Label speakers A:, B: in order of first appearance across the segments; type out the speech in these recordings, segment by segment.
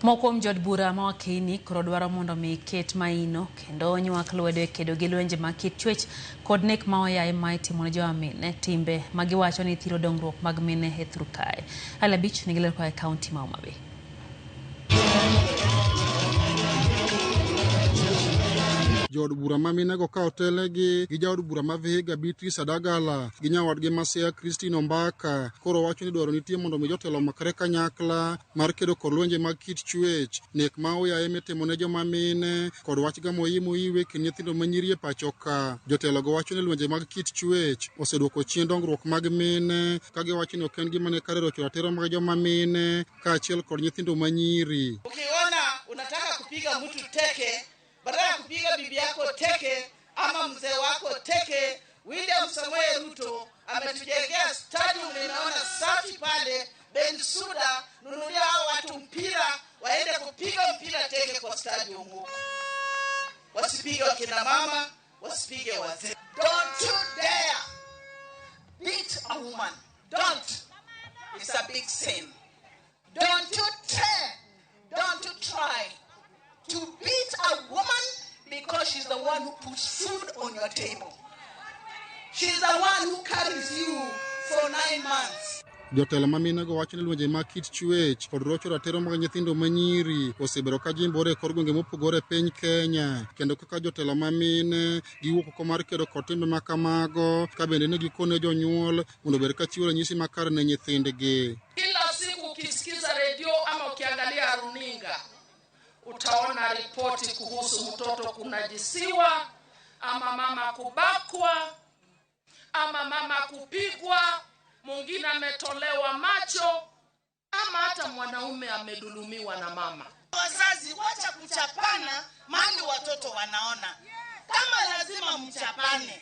A: Moko kuom jood bura ma Wakini koro dwaro mondo mi ket maino kendo nywak lwedo e kedo gi lwenje mag kit chwech kod nek ma oyaye ma itimo ne joma mine, timbe ma giwacho ni thiro dongruok mag mine e thur kae. Ali Abich nigi ler koa e kaunti ma Homa Bay.
B: Jood bura ma minego ka otelnegi gi jaod bura ma Vihiga Beatrice Adagala gi nyawadgi ma Siaya Christine Ombaka koro wacho ni dwaro nitie mondo mi jotelo omakre kanyakla mar kedo kod lwenje mag kit chwech, nek ma oyaye mitimo ne joma mine kod wach gamo iye moiwe kind nyithindo ma nyiri e pacho ka. Jotelogo wacho ni lwenje mag kit chwech oseduoko chien dongruok mag mine ka giwacho ni ok en gima ne kare rocho ratiro mag joma mine kaachiel kod nyithindo ma nyiri.
C: Ukiona unataka kupiga mtu teke, badala ya kupiga bibi yako teke ama mzee wako teke, William Samoei Ruto ametujengea stadium, nimeona safi pale. Bensuda, nunulia hao watu mpira waende kupiga mpira teke kwa stadium huko, wasipige wakina mama, wasipige wazee. Don't you dare beat a woman. Don't. It's a big sin. Don't you dare, don't you try to beat a woman because she's the one who puts food on your table. She's the one who carries you for 9 months.
B: Jotelo ma minego wacho ni lwenje mag kit chwech kod rocho ratiro mag nyithindo ma nyiri osebedo ka jimbore e kor gwenge mopogore e piny Kenya, kendo kaka jotelo ma mine giwuok oko mar kedo kod timbe ma kamago, ka bende ne gikone jonyuol mondo obed ka chiwo ranyisi makare ne nyithindgi.
D: Kila siku ukisikiza redio ama ukiangalia runinga utaona ripoti kuhusu mtoto kunajisiwa ama mama kubakwa ama mama kupigwa, mwingine ametolewa macho ama hata mwanaume amedhulumiwa na mama.
C: Wazazi, wacha kuchapana mali watoto wanaona. Kama lazima mchapane,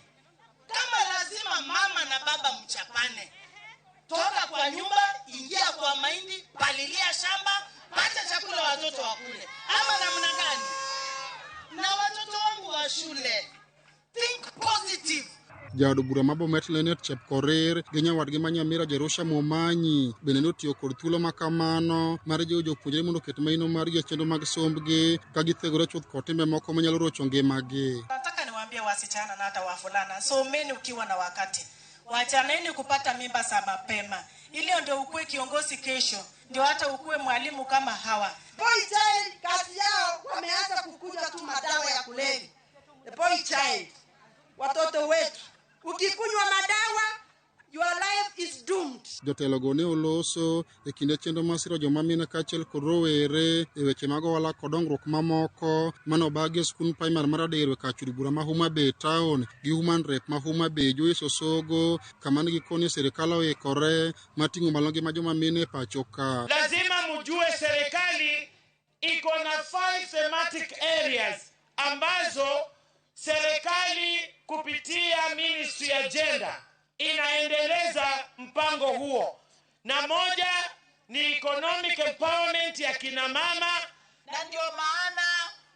C: kama lazima mama na baba mchapane, toka kwa nyumba, ingia kwa mahindi, palilia shamba, pata chakula watoto wakule. Ama namna gani? Na watoto wangu wa shule, think positive.
B: Jaod bura ma Bomet Leonard Chepkorir gi nyawadgi ma Nyamira Jerusha Momanyi bende notiyo kod thuolo ma kamano mar jiwo jopuonjre mondo oket maino margi e chenro mag sombgi ka githegore chuth kod timbe moko manyalo rocho ngimagi.
E: Nataka niwaambie wasichana na hata wavulana, someni ukiwa na wakati. Wachaneni kupata mimba za mapema. Ili ndio ukue kiongozi kesho, ndio hata ukue mwalimu kama hawa.
F: Boy child kazi yao wameanza kukunywa tu madawa ya kulevya. The boy child, watoto wetu, ukikunywa madawa your life is doomed.
B: Jotelogo ne oloso e kinde chenro mar siro joma mine kaachiel kod rowere e weche mag ohala kod dongruok mamoko mane obagi e skund primar mar Aderwe kar chud bura ma Homa Bay town gi Woman Rep ma Homa Bay Joyce Osogo, kama ne gikoni sirikal oikore mar ting'o malo ngima joma mine e pacho ka.
D: Lazima mjue serikali iko na 5 thematic areas ambazo serikali kupitia Ministry ya Gender inaendeleza mpango huo, na moja ni economic empowerment ya kina mama.
C: Na ndio maana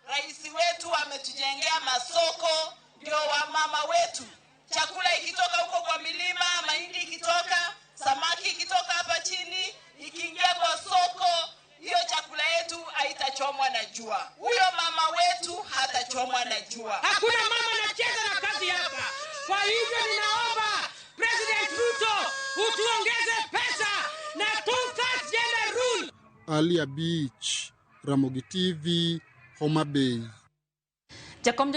C: rais wetu ametujengea masoko, ndio wamama wetu, chakula ikitoka huko kwa milima, mahindi ikitoka, samaki ikitoka hapa chini, ikiingia kwa soko, hiyo chakula yetu haitachomwa na jua. Huyo mama wetu hatachomwa na jua.
G: Hakuna mama anacheza na kazi hapa. Kwa hivyo ninaomba President Ruto utuongeze pesa na 2/3 gender rule.
B: Ali Abich, Ramogi TV, Homa Bay.
A: Jakom